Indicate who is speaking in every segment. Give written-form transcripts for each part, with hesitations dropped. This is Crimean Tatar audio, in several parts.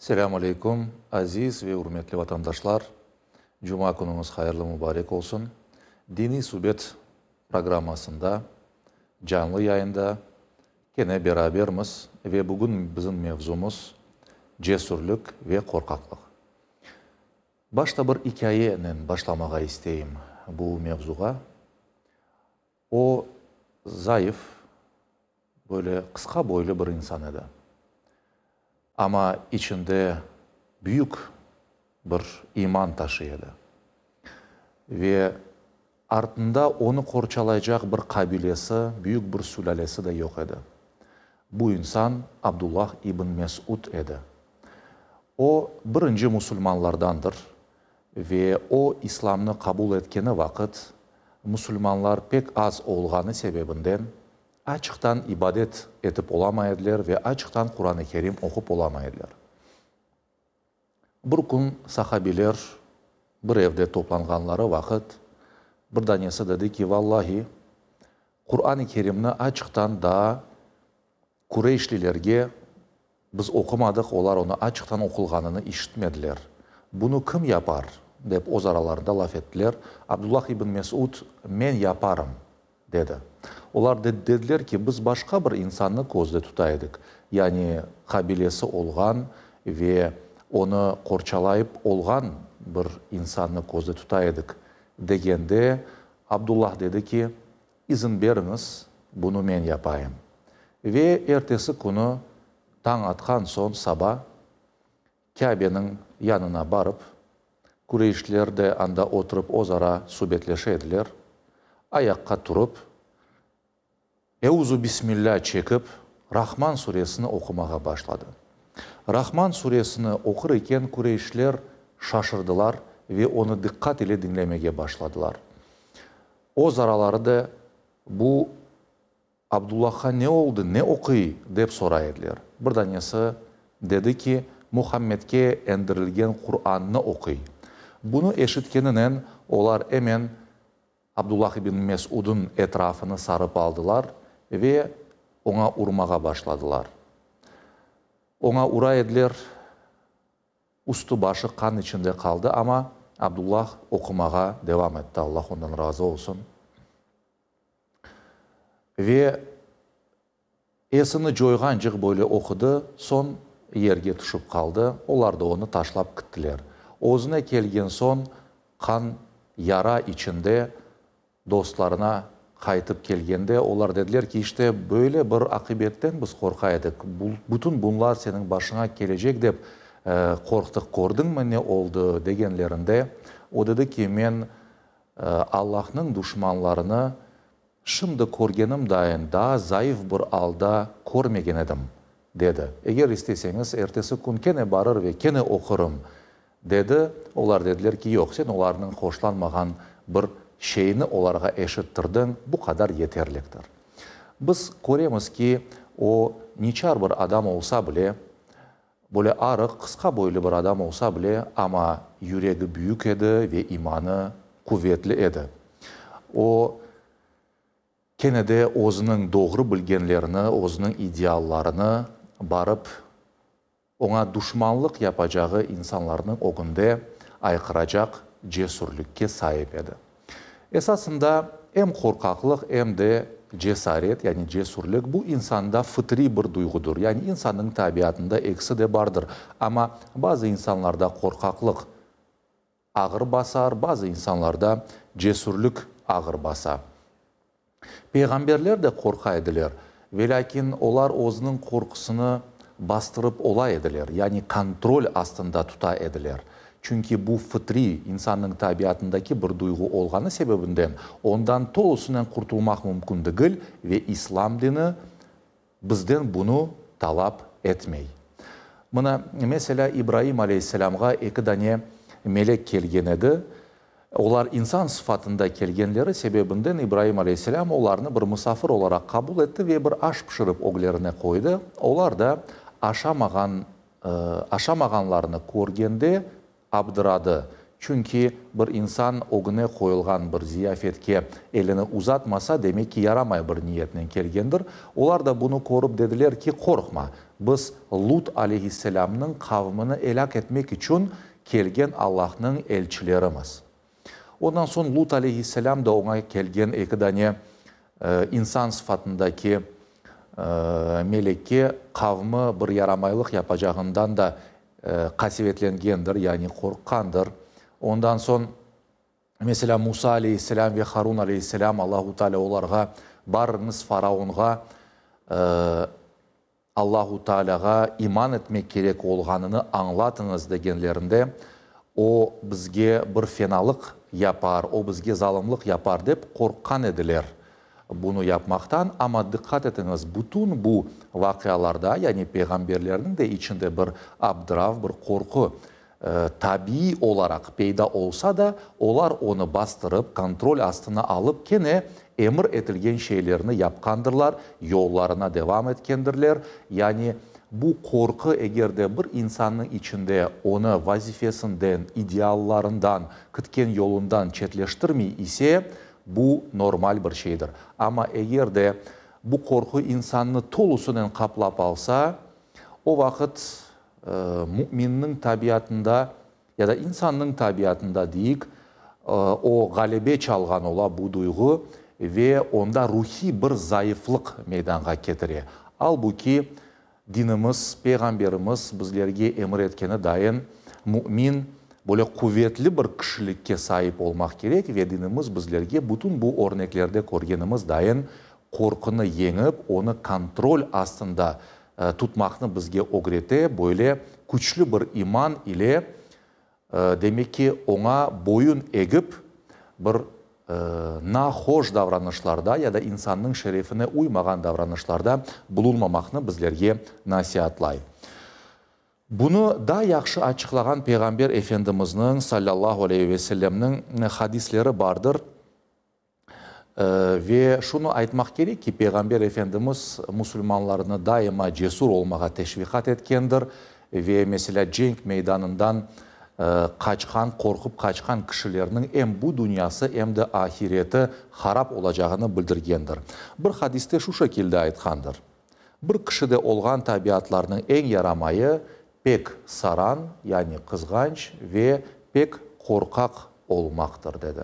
Speaker 1: Selâm aleyküm, aziz ve ürmetli vatandaşlar! Cuma künüñiz hayırlı mubarek olsun! Diniy subet programmasında, canlı yayında kene berabermiz ve bugün bizim mevzumız, cesürlik ve qorqaqlıq. Başta bir ikâyenen başlamağa isteyim bu mevzuğa. O, zayıf, böyle qısqa boylu bir insan edi. Amma içinde büyük bir iman taşıy edi. Ve artında onı qorçalaycaq bir qabilesi, büyük bir sülâlesi de yoq edi. Bu insan Abdullah ibn Mesud edi. O, birinci musulmanlardandır ve o, İslamnı qabul etkeni vaqıt, musulmanlar pek az olğanı sebebinden, açıqtan ibadet etip olamay ediler ve açıqtan Quran-ı Kerim oqup olamay ediler. Bir kün sahabiler bir evde toplanğanları vaqıt, bir danesi dedi ki, Vallahi, Quran-ı Kerimni açıqtan daa Kureyşlilerge biz oqumadıq, olar onı açıqtan oqulğanını işitmediler. Bunı kim yapar? dep öz aralarında laf ettiler. Abdullah ibn Mesud, Men yaparım, dedi. Olar dediler ki, biz başqa bir insannı közde tuta edik, yani qabilesi olğan ve onı qorçalayıp olğan bir insannı közde tuta edik, degende, Abdullah dedi ki, İzin beriñiz, bunı men yapayım. Ve ertesi künü tañ atqan soñ saba Kâbeniñ yanına barıp, Kureyşliler de anda oturıp öz ara subetleşe ediler, ayaqqa turıp, Euzu bismillâ çekip, Rahman suresini oqumağa başladı. Rahman suresini oqur eken kureyşler şaşırdılar ve onı diqqat ile diñlemege başladılar. Öz araları da bu Abdullahqa ne oldı, ne oquy? dep soray ediler. Bir danesi dedi ki, Muhammedke endirilgen Qurannı oquy. Bunı eşitkeninen olar emen Abdullah ibn Mesudnıñ etrafını sarıp aldılar ve oña urmağa başladılar. Oña ura ediler, üstü-başı qan içinde qaldı, amma Abdullah oqumağa devam etti, Allah ondan razı olsun. Ve esini coyğancıq böyle oqudı, soñ yerge tüşip qaldı, olar da onı taşlap kittiler. Özüne kelgen soñ, qan yara içinde dostlarına qaytıp kelgende, olar dediler ki, işte, böyle bir aqibetten biz qorqa edik, bütün bunlar seniñ başıña kelecek dep qorqtıq, kördiñmi ne oldı, degenlerinde, o dedi ki, men Allahnıñ duşmanlarını şimdi körgenim dayın daa zayıf bir alda körmegen edim, dedi. Eger isteseñiz, ertesi kün kene barır ve kene oqurım, dedi. Olar dediler ki, yoq, sen olarnıñ hoşlanmağan bir şeyni olarğa eşittirdiñ, bu qadar yeterliktir. Biz köremiz ki, o, niçar bir adam olsa bile, Böyle arıq, qısqa boylu bir adam olsa bile, amma yüregi büyük edi ve imanı quvetli edi. O, kene de özüniñ doğru bilgenlerini, özüniñ ideallarını barıp, oña duşmanlıq yapacağı insanlarnıñ ögünde ayqıracaq cesürlikke saip edi. Esasında, em qorqaqlıq, em de cesaret, yani cesürlik, bu insanda fıtriy bir duyğudır. Yani insannıñ tabiatında ekisi de bardır. Amma bazı insanlarda qorqaqlıq ağır basar, bazı insanlarda cesürlik ağır basa. Peyğamberler de qorqa ediler, velâkin olar özüniñ qorqusını bastırıp ola ediler, yani kontrol astında tuta ediler. Çünki bu fıtriy, insannıñ tabiatındaki bir duyğu olğanı sebebinden ondan tolusınen qurtulmaq mümkün degil ve İslam dini bizden bunı talap etmey. Mına, meselâ, İbraim aleyhisselâmğa eki dane melek kelgen edi. Olar insan sıfatında kelgenleri sebebinden İbraim aleyhisselâm olarnı bir musafir olaraq qabul etti ve bir aş pişirip öglerine qoydı. Olar da aşamağan, aşamağanlarını körgende abdıradı. Çünki bir insan ögüne qoyulğan bir ziyafetke elini uzatmasa, demek ki, yaramay bir niyetnen kelgendir. Olar da bunı körip dediler ki, Qorqma, biz Lut aleyhisselâmnıñ qavmını elâk etmek içün kelgen Allahnıñ elçilerimiz. Ondan soñ Lut aleyhisselâm da oña kelgen eki dane insan sıfatındaki melekke qavmı bir yaramaylıq yapacağından da qasevetlengendir, yani qorqqandır. Ondan soñ, meselâ, Musa aleyhisselâm ve Harun aleyhisselâm Allahu Teala olarğa, Barıñız faraonğa, Allahu Tealâğa iman etmek kerek olğanını añlatıñız degenlerinde, o bizge bir fenalıq yapar, o bizge zalımlıq yapar dep qorqqan ediler bunı yapmaqtan. Amma diqqat etiñiz, bütün bu vaqialarda, yani peyğamberlerniñ de içinde bir abdırav, bir qorqu tabiiy olaraq peyda olsa da, olar onı bastırıp, kontrol astına alıp, kene emir etilgen şeylerni yapqandırlar, yollarına devam etkendirler. Yani bu qorqu eger de bir insannıñ içinde onı vazifesinden, ideallarından, kitken yolundan çetleştirmey ise, bu normal bir şeydir. Amma eger de bu qorqu insannı tolusınen qaplap alsa, o vaqıt müminniñ tabiatında ya da insannıñ tabiatında deyik, o ğalebe çalğan ola bu duyğu ve onda ruhiy bir zayıflıq meydanğa ketire. Albuki, dinimiz, Peyğamberimiz bizlerge emir etkeni dayın, mümin böyle quvetli bir kişilikke saip olmaq kerek ve dinimiz bizlerge bütün bu örneklerde körgenimiz dayın qorqunı yeñip, onı kontrol astında tutmaqnı bizge ögrete, böyle küçlü bir iman ile, demek ki, oña boyun egip, bir nahoş davranışlarda ya da insannıñ şerefine uymağan davranışlarda bulunmamaqnı bizlerge nasiatlay. Bunı daa yahşı açıqlağan Peyğamber Efendimizniñ, salâllahu aleyhi ve sellemniñ, hadisleri bardır. Ve şunı aytmaq kerek ki, Peyğamber Efendimiz musulmanlarnı daima cesur olmağa teşviqat etkendir ve, meselâ, cenk meydanından qaçqan, qorqıp qaçqan kişilerniñ em bu dünyası, em de ahireti harap olacağını bildirgendir. Bir hadiste şu şekilde aytqandır, Bir kişide olğan tabiatlarnıñ eñ yaramayı pek saran, yani qızğanç ve pek qorqaq olmaqtır, dedi.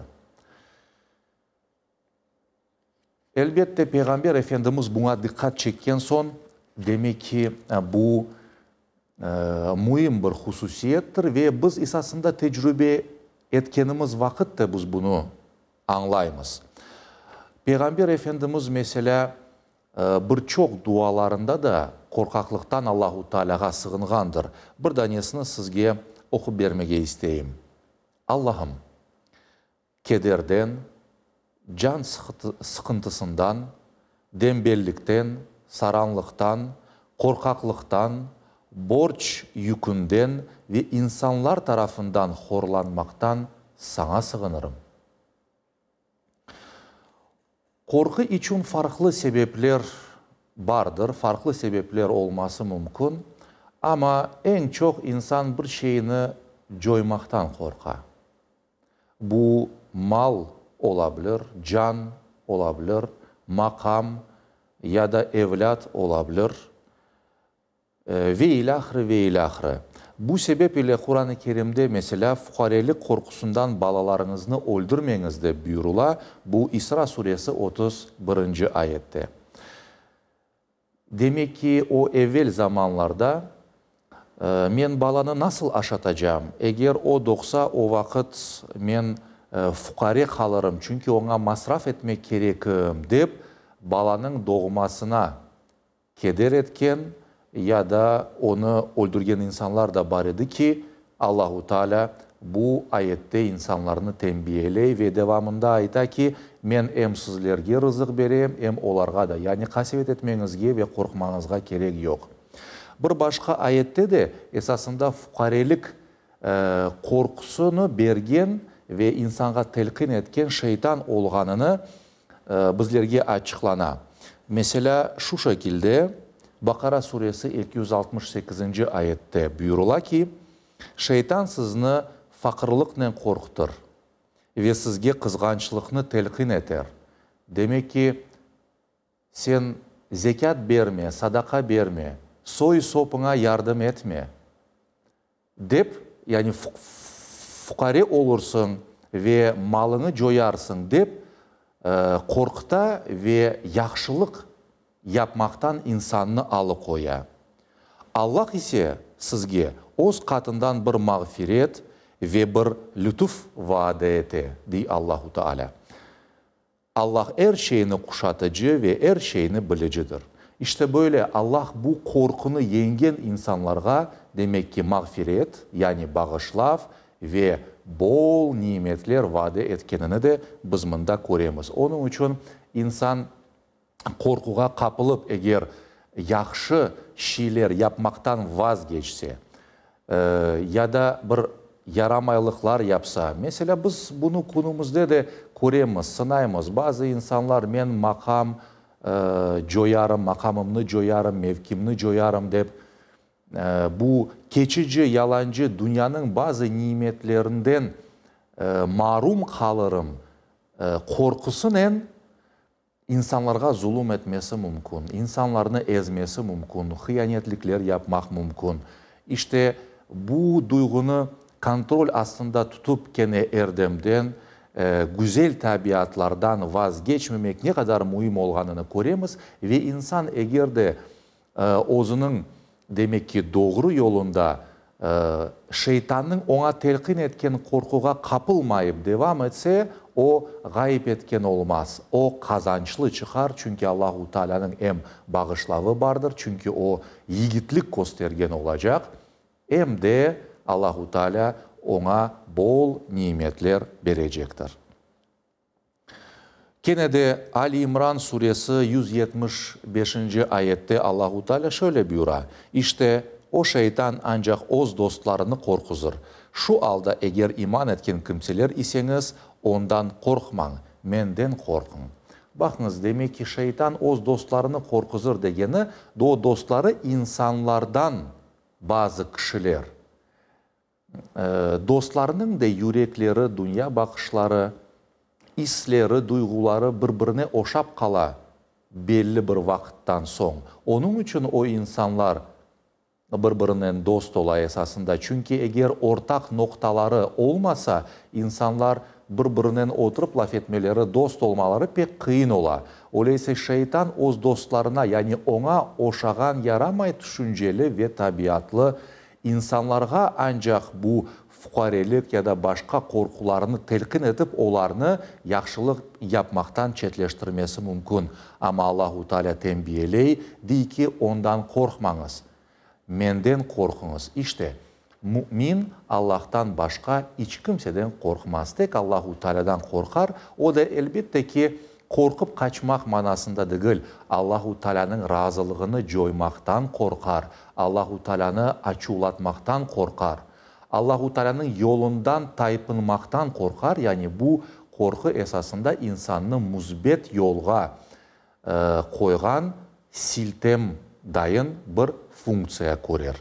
Speaker 1: Elbette, Peyğamber Efendimiz buña diqqat çekken soñ, demek ki, bu müim bir hususiyettir ve biz esasında tecrübe etkenimiz vaqıt da biz bunı añlaymız. Peyğamber Efendimiz, meselâ, bir çoq dualarında da qorqaqlıqtan Allahu Tealâğa sığınğandır. Bir danesini sizge oqup bermege isteyim. Allahım! Kederden, can sıqıntısından, dembellikten, saranlıqtan, qorqaqlıqtan, borc yükünden ve insanlar tarafından horlanmaqtan Saña sığınırım. Qorqu içün farqlı sebepler bardır, farqlı sebepler olması mümkün, amma eñ çoq insan bir şeyni coymaqtan qorqa. Bu mal ola bilir, can ola bilir, maqam ya da evlât ola bilir ve ilâhre, ve ilâhre. Bu sebep ile Quran-ı Kerimde, meselâ, fuqarelik qorqusından balalarıñıznı öldürmeñiz dep buyurıla, bu İsra suresi 31-nci ayette. Demek ki, o evel zamanlarda, Men balanı nasıl aşatacam? Eger o doğsa, o vaqıt men fuqare qalırım, çünki oña masraf etmek kerekim, dep, balanıñ doğmasına keder etken ya da onı öldürgen insanlar da bar edi ki, Allahu Teala bu ayette insanlarnı tenbiyeley ve devamında ayta ki, Men em sizlerge rızıq berem, em olarğa da, yani qasevet etmeñizge ve qorqmañızğa kerek yoq. Bir başqa ayette de esasında fuqarelik qorqusını bergen ve insanğa telqin etken şeytan olğanını bizlerge açıqlana. Meselâ, şu şekilde, Baqara suresi 268-nci ayette buyurıla ki, Şeytan sizni. faqırlıqnen qorqutır ve sizge qızğançlıqnı telqin eter. Demek ki, sen zekât berme, sadaqa berme, soy-sopuña yardım etme, dep, yani fuqare olursıñ ve malıñı coyarsıñ, dep qorquta ve yahşılıq yapmaqtan insannı alıqoya. Allah ise sizge Öz qatından bir mağfiret ve bir lütuf vaade ete, dey Allahu Teala. Allah er şeyni quşatıcı ve er şeyni bilicidir. İşte böyle Allah bu qorqunı yeñgen insanlarğa, demek ki, mağfiret, yani bağışlav ve bol nimetler vade etkenini de biz mında köremiz. Onıñ içün insan qorquğa qapılıp, eger yahşı şeyler yapmaqtan vazgeçse, ya da bir yaramaylıqlar yapsa, meselâ, biz bunı künümizde de köremiz, sınaymız, bazı insanlar men maqam coyarım, maqamımnı coyarım, mevkimni coyarım dep, bu keçici, yalancı dünyanıñ bazı nimetlerinden marum qalırım qorqusınen İnsanlarğa zulum etmesi mümkün, insanlarnı ezmesi mümkün, hıyanetlikler yapmaq mümkün. İşte, bu duyğunı kontrol astında tutıp kene erdemden, güzel tabiatlardan vazgeçmemek ne qadar müim olğanını köremiz ve insan eger de Özüniñ, demek ki, doğru yolunda, şeytannıñ oña telqin etken qorquğa qapılmayıp devam etse, o, ğayıp etken olmaz, o, qazançlı çıqar, çünki Allahu Taalânıñ em bağışlavı bardır, çünki o, yigitlik köstergen olacaq, em de Allahu Taalâ oña bol nimetler berecektir. Kene de Ali İmran suresi 175-nci ayette Allahu Teala şöyle buyura, İşte, o şeytan ancaq öz dostlarını qorquzır. Şu alda eger iman etken kimseler iseñiz, ondan qorqmañ, menden qorquñ. Baqıñız, demek ki, şeytan öz dostlarını qorquzır degeni, o dostları insanlardan bazı kişiler. Dostlarnıñ de yürekleri, dünya baqışları, isleri, duyğuları bir-birine oşap qala belli bir vaqıttan soñ. Onıñ içün o insanlar bir-birinen dost ola esasında. Çünki eger ortaq noqtaları olmasa, insanlar bir-birinen oturıp laf etmeleri, dost olmaları pek qıyın ola. Öyleyse şeytan öz dostlarına, yani oña oşağan yaramay tüşünceli ve tabiatlı İnsanlarğa ancaq bu fuqarelik ya da başqa qorqularını telqin etip, olarnı yahşılıq yapmaqtan çetleştirmesi mümkün. Amma Allahu Teala tenbiyeley, dey ki, Ondan qorqmañız, Menden qorquñız. İşte, mümin Allahtan başqa iç kimseden qorqmaz, tek Allahu Tealadan qorqar, o da, elbette ki, Qorqıp qaçmaq manasında degil, Allahu Taalânıñ razılığını coymaqtan qorqar, Allahu Taalânı açuvlatmaqtan qorqar, Allahu Taalânıñ yolundan taypınmaqtan qorqar, yani bu qorqu esasında insannı müsbet yolğa qoyğan siltem dayın bir funktsiya körer.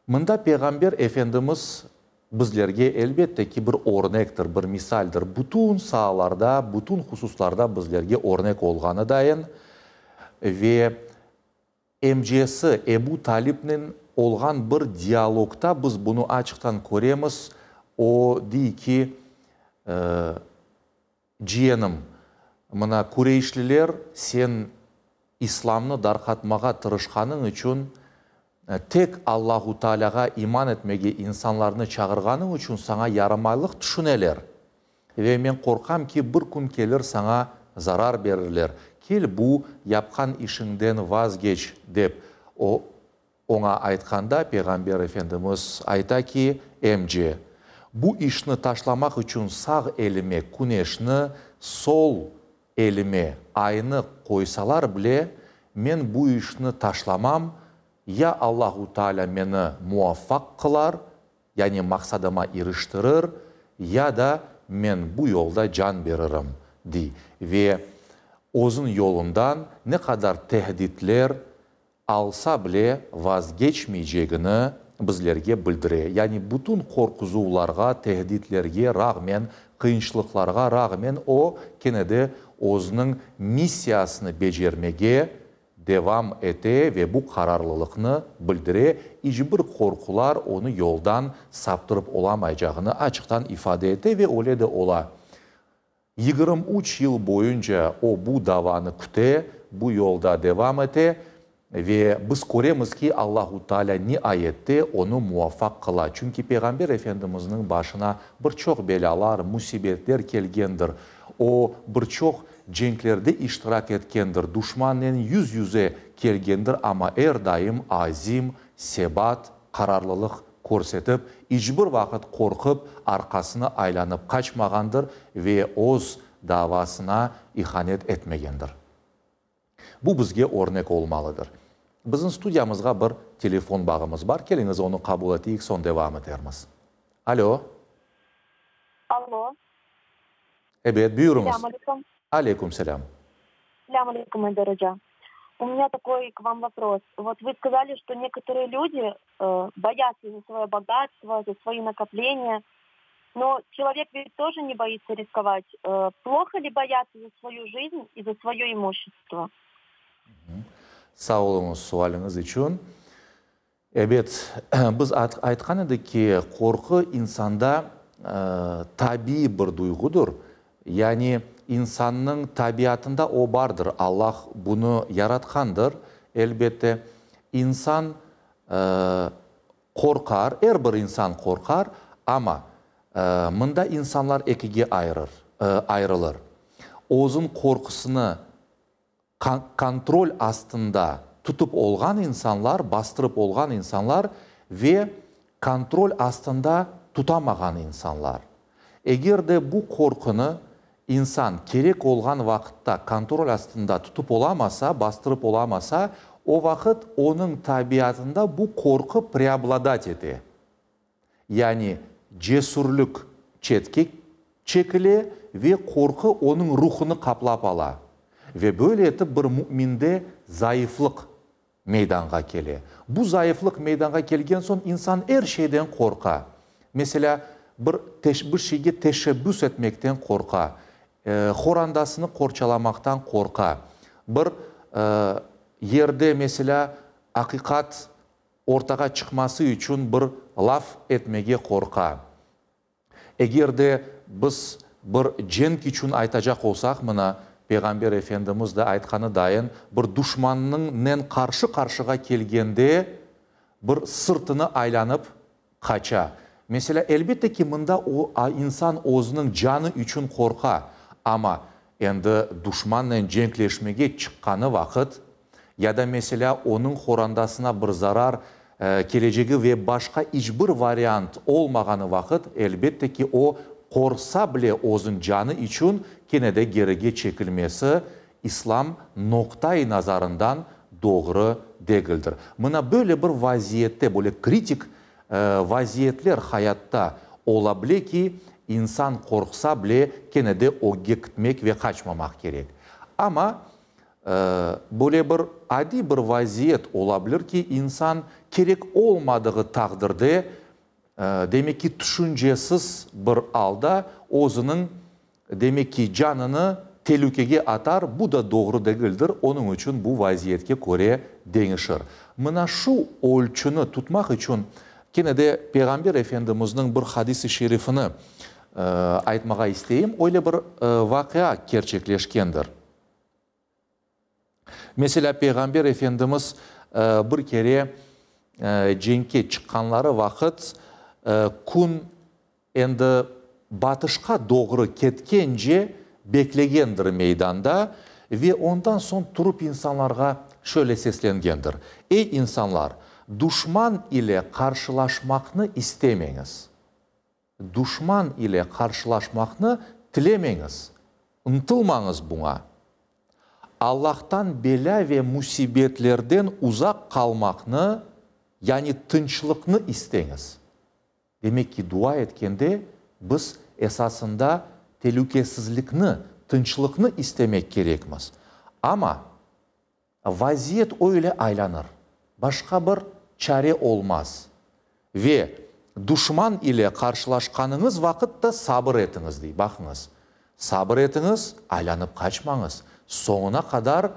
Speaker 1: Mında Peyğamber Efendimiz bizlerge, elbette ki, bir örnektir, bir misaldir. Bütün saalarda, bütün hususlarda bizlerge örnek olğanı dayın ve emcesi Ebu Talipnen olğan bir dialogta biz bunı açıqtan köremiz. O, dey ki, Ciyenim, mına kureyşliler sen İslamnı darqatmağa tırışqanıñ içün, tek Allahu Taalâğa iman etmege insanlarnı çağırğanıñ içün saña yaramaylıq tüşüneler. Ve men qorqam ki, bir kün kelir saña zarar berirler. Kel bu yapqan işiñden vazgeç, dep o, Oña aytqanda, Peyğamber Efendimiz ayta ki, Emce, bu işni taşlamaq içün sağ elime küneşni, sol elime aynı qoysalar bile, men bu işni taşlamam, ya Allahu Teala meni muvaffaq qılar, yani maqsadıma iriştirir, ya da men bu yolda can beririm, dey ve özüñ yolundan ne qadar tehditler, alsa bile vazgeçmeycegini bizlerge bildire. Yani bütün qorquzuvlarğa, tehditlerge rağmen, qıyınçılıqlarğa rağmen o, kene de özüniñ missiyasını becermege devam ete ve bu qararlılıqnı bildire, iç bir qorqular onı yoldan saptırıp olamaycağını açıqtan ifade ete ve öyle de ola. 23 yıl boyunca o bu davanı küte, bu yolda devam ete ve biz köremiz ki, Allahu Teala niayette onı muvaffaq qıla. Çünki Peyğamber Efendimizniñ başına bir çoq belâlar, müsibetler kelgendir. O bir çoq cenklerde iştirak etkendir, duşmannen yüz-yüze kelgendir, amma er daim azim, sebat, qararlılıq körsetip, iç bir vaqıt qorqıp, arqasını aylanıp qaçmağandır ve öz davasına ihanet etmegendir. Bu bizge örnek olmalıdır. Bizim studiyamızğa bir telefon bağımız bar. Keliñiz, onı qabul eteyik, soñ devam etermiz. Alo.
Speaker 2: Alo.
Speaker 1: Ebet, buyuruñız.
Speaker 2: Selâm aleyküm.
Speaker 1: Aleyküm selâm.
Speaker 2: Selâm aleyküm, Ayder oca. У меня такой к вам вопрос. Вот вы сказали, что некоторые люди боятся за свое богатство, за свои накопления. Но человек ведь тоже не боится рисковать. Плохо ли бояться за свою жизнь и за свое имущество?
Speaker 1: Sağ oluñız sualiñiz içün. Ebet, biz aytqan edik ki, qorqu insanda tabiiy bir duyğudır. Yani insannıñ tabiatında o bardır, Allah bunı yaratqandır. Elbette, insan qorqar, er bir insan qorqar, amma mında insanlar ekige ayırır, ayrılır. Özüñ qorqusını kontrol astında tutıp olğan insanlar, bastırıp olğan insanlar ve kontrol astında tutamağan insanlar. Eger de bu qorqunı insan kerek olğan vaqıtta kontrol astında tutıp olamasa, bastırıp olamasa, o vaqıt onıñ tabiatında bu qorqu preobladat ete. Yani cesürlik çetke çekile ve qorqu onıñ ruhunı qaplap ala. Ve böyle etip bir müminde zayıflıq meydanğa kele. Bu zayıflıq meydanğa kelgen soñ insan er şeyden qorqa. Meselâ, bir bir şeyge teşebbüs etmekten qorqa, qorandasını qorçalamaqtan qorqa, bir yerde, meselâ, aqiqat ortağa çıqması içün bir laf etmege qorqa. Eger de biz bir cenk içün aytacaq olsaq, mına, Peyğamber Efendimiz de aytqanı dayın, bir duşmannıñnen qarşı-qarşığa kelgende, bir sırtını aylanıp qaça. Meselâ, elbette ki, mında o, insan özüniñ canı içün qorqa, amma endi duşmannen cenkleşmege çıqqanı vaqıt, ya da, meselâ, onıñ qorandasına bir zarar kelecegi ve başqa iç bir variant olmağanı vaqıt, elbette ki, o, qorqsa bile özüñ canı içün kene de gerige çekilmesi İslam noqta-i nazarından doğru degildir. Mına böyle bir vaziyette, böyle kritik vaziyetler hayatta ola bile ki, insan qorqsa bile kene de ögge kitmek ve qaçmamaq kerek. Amma Böyle bir adiy bir vaziyet ola bilir ki, insan kerek olmadığı taqdirde, demek ki, tüşüncesiz bir alda özüniñ, demek ki, canını telükege atar, bu da doğru degildir, onıñ içün bu vaziyetke köre deñişir. Mına şu ölçüni tutmaq içün kene de Peyğamber Efendimizniñ bir hadis-i şerifini aytmağa isteyim, öyle bir vaqia kerçekleşkendir. Meselâ, Peyğamber Efendimiz bir kere cenkke çıqqanları vaqıt, kün endi batışqa doğru ketkence beklegendir meydanda ve ondan soñ turıp insanlarğa şöyle seslengendir, Ey, insanlar, duşman ile qarşılaşmaqnı istemeñiz! Duşman ile qarşılaşmaqnı tilemeñiz, ıntılmañız buña. Allahtan belâ ve müsibetlerden uzaq qalmaqnı, yani tınçlıqnı isteñiz. Demek ki, dua etkende biz esasında telükesizlikni, tınçlıqnı istemek kerekmiz. Amma Vaziyet öyle aylanır. Başqa bir çare olmaz. Ve duşman ile qarşılaşqanıñız vaqıt da sabır etiñiz, dey. Baqıñız, sabır etiñiz, aylanıp qaçmañız, soñuna qadar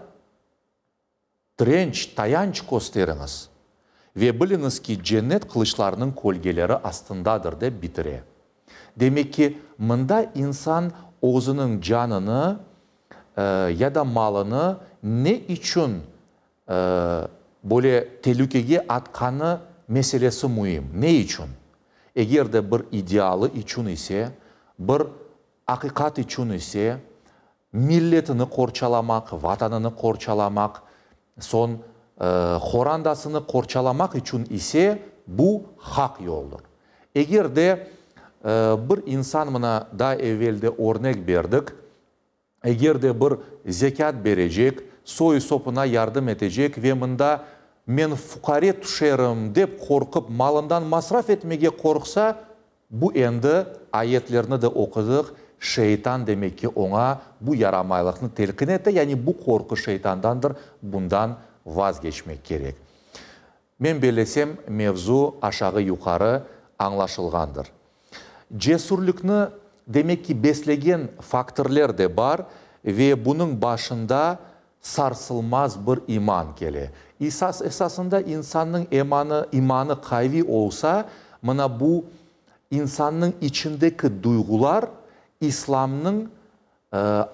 Speaker 1: tirenç, tayanç kösteriñiz. Ve biliñiz ki, cennet qılıçlarnıñ kölgeleri astındadır, dep bitire. Demek ki, mında insan özüniñ canını ya da malını ne içün böyle telükege atqanı meselesi müim. Ne içün? Eger de bir idealı içün ise, bir aqiqat içün ise, milletini qorçalamaq, vatanını qorçalamaq, soñ qorandasını qorçalamaq içün ise, bu haq yoldur. Eger de bir insan, mına, daa evel de örnek berdik, Eger de bir zekât berecek, soy-sopuna yardım etecek ve mında men fuqare tüşerim dep qorqıp malından masraf etmege qorqsa, bu endi, ayetlerni de oqudıq, şeytan demek ki oña bu yaramaylıqnı telqin ete, yani bu qorqu şeytandandır, bundan vazgeçmek kerek. Men bellesem, mevzu aşağı-yuqarı añlaşılğandır. Cesürlikni, demek ki, beslegen faktorler de bar ve bunıñ başında sarsılmaz bir iman kele. İsas, esasında insannıñ emanı, imanı qaviy olsa, mına bu insannıñ içindeki duyğular İslamnıñ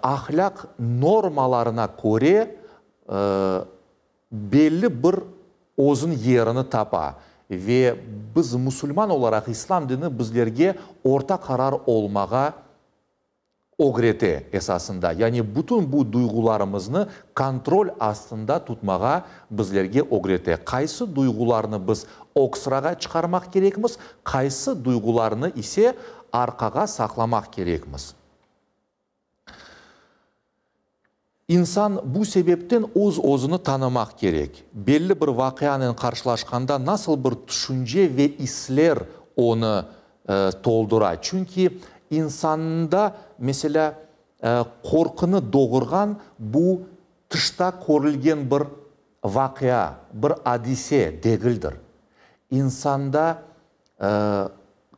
Speaker 1: ahlâq normalarına köre belli bir özün yerini tapa ve biz musulman olaraq İslam dini bizlerge orta qarar olmağa ögrete esasında. Yani bütün bu duyğularımıznı kontrol astında tutmağa bizlerge ögrete. Qaysı duyğularnı biz ög sırağa çıqarmaq kerekmiz, qaysı duyğularnı ise arqağa saqlamaq kerekmiz. İnsan bu sebepten öz-özüni tanımaq kerek. Belli bir vaqianen qarşılaşqanda nasıl bir tüşünce ve isler onı toldura? Çünki insanda, meselâ, qorqunı doğurğan bu tışta körülgen bir vaqia, bir adise degildir. İnsanda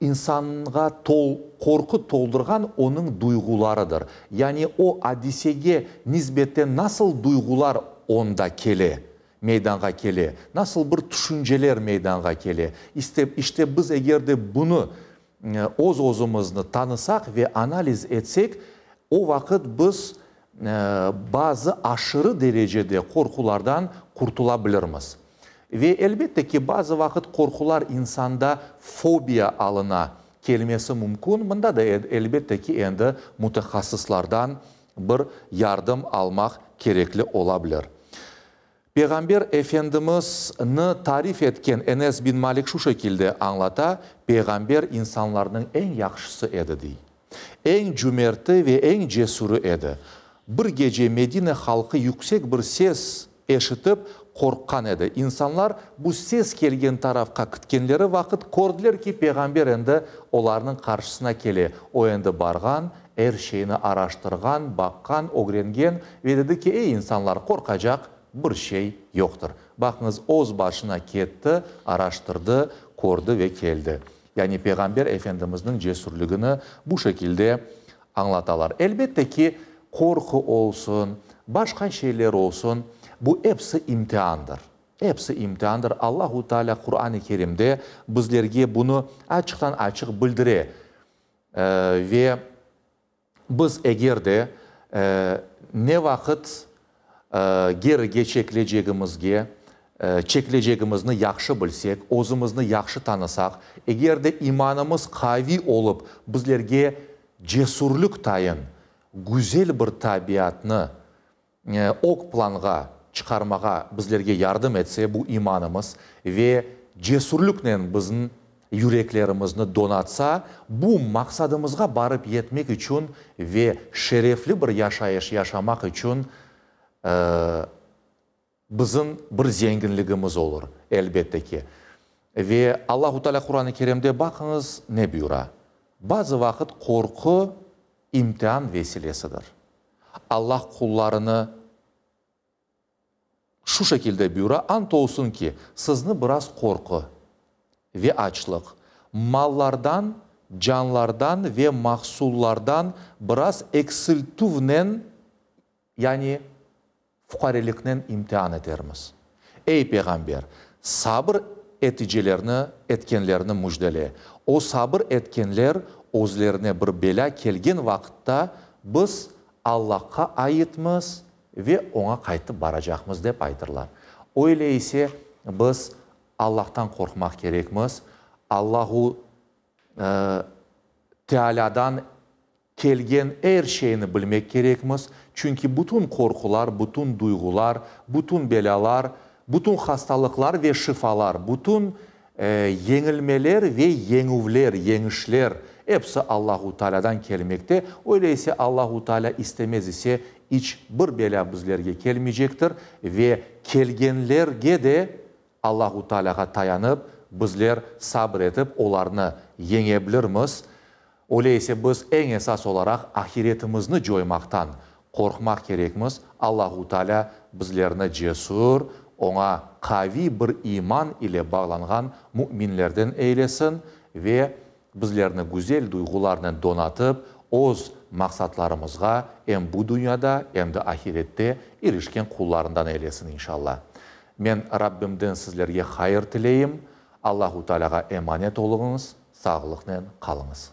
Speaker 1: İnsanğa tol, qorqu toldurğan onıñ duyğularıdır. Yani o adisege nisbeten nasıl duyğular onda kele, meydanğa kele, nasıl bir tüşünceler meydanğa kele. İste, işte biz eger de bunı öz-özümizni tanısaq ve analiz etsek, o vaqıt biz bazı aşırı derecede qorqulardan qurtula bilirmiz. Ve elbette ki, bazı vaqıt qorqular insanda fobiya alına kelmesi mümkün, mında da elbette ki, endi mütehassıslardan bir yardım almaq kerekli ola bilir. Peyğamber Efendimiz ni tarif etken Enes bin Malik şu şekilde añlata, Peyğamber insanlarnıñ eñ yahşısı edi, dey. Eñ cümerti ve eñ cesürü edi. Bir gece Medine halqı yüksek bir ses eşitip, qorqqan edi. İnsanlar bu ses kelgen tarafqa kitkenleri vaqıt kördiler ki, Peyğamber endi olarnıñ qarşısına kele. O endi barğan, er şeyni araştırğan, baqqan, ögrengen ve dedi ki, Ey, insanlar, qorqacaq bir şey yoqtır. Baqıñız, öz başına ketti, araştırdı, kördi ve keldi. Yani Peyğamber Efendimizniñ cesürligini bu şekilde añlatalar. Elbette ki, qorqu olsun, başqa şeyler olsun, bu episi imtiandır. Episi imtiandır. Allahu Teala Quran-ı Kerimde bizlerge bunı açıqtan-açıq bildire ve Biz eger de ne vaqıt gerige çekilecegimizge, çekilecegimizni yahşı bilsek, özümizni yahşı tanısaq, eger de imanımız qaviy olıp, bizlerge cesürlik tayın güzel bir tabiatnı ög planğa çıqarmağa bizlerge yardım etse bu imanımız ve cesürliknen bizim yüreklerimizni donatsa, bu maqsadımızğa barıp yetmek içün ve şerefli bir yaşayış yaşamaq içün bizim bir zenginligimiz olur, elbette ki. Ve Allahu Teala Quran-ı Kerimde baqıñız ne buyura, Bazı vaqıt qorqu imtian vesilesidir. Allah qullarını şu şekilde buyura, Ant olsun ki, sizni biraz qorqu. ve açlıq, mallardan, canlardan ve mahsullardan biraz eksiltüvnen, yani fuqareliknen imtian etermiz. Ey, Peyğamber! Sabır eticelerni, etkenlerni müjdele. O sabır etkenler özlerine bir belâ kelgen vaqıtta, Biz Allahqa aitmiz ve Oña qaytıp baracaqmız, dep aytırlar. Öyle ise, biz Allahtan qorqmaq kerekmiz, Allahu Tealâdan kelgen er şeyni bilmek kerekmiz, çünki bütün qorqular, bütün duyğular, bütün belâlar, bütün hastalıqlar ve şifalar, bütün yeñilmeler ve yeñüvler, yeñişler, episi Allahu Tealâdan kelmekte. Öyle ise Allahu Tealâ istemez ise, iç bir belâ bizlerge kelmeycektir ve kelgenlerge de Allahu Tealâğa tayanıp, bizler sabır etip, olarnı yeñebilirmiz. Öyle ise biz eñ esas olaraq ahiretimizni coymaqtan qorqmaq kerekmiz. Allahu Tealâ bizlerni cesür, Oña qaviy bir iman ile bağlanğan müminlerden eylesin ve bizlerni güzel duyğularnen donatıp, öz maqsatlarımızğa em bu dünyada, em de ahirette irişken qullarından eylesin, inşallah. Men Rabbimden sizlerge hayır tileyim. Allahu Tealâğa emanet oluñız, sağlıqnen qalıñız.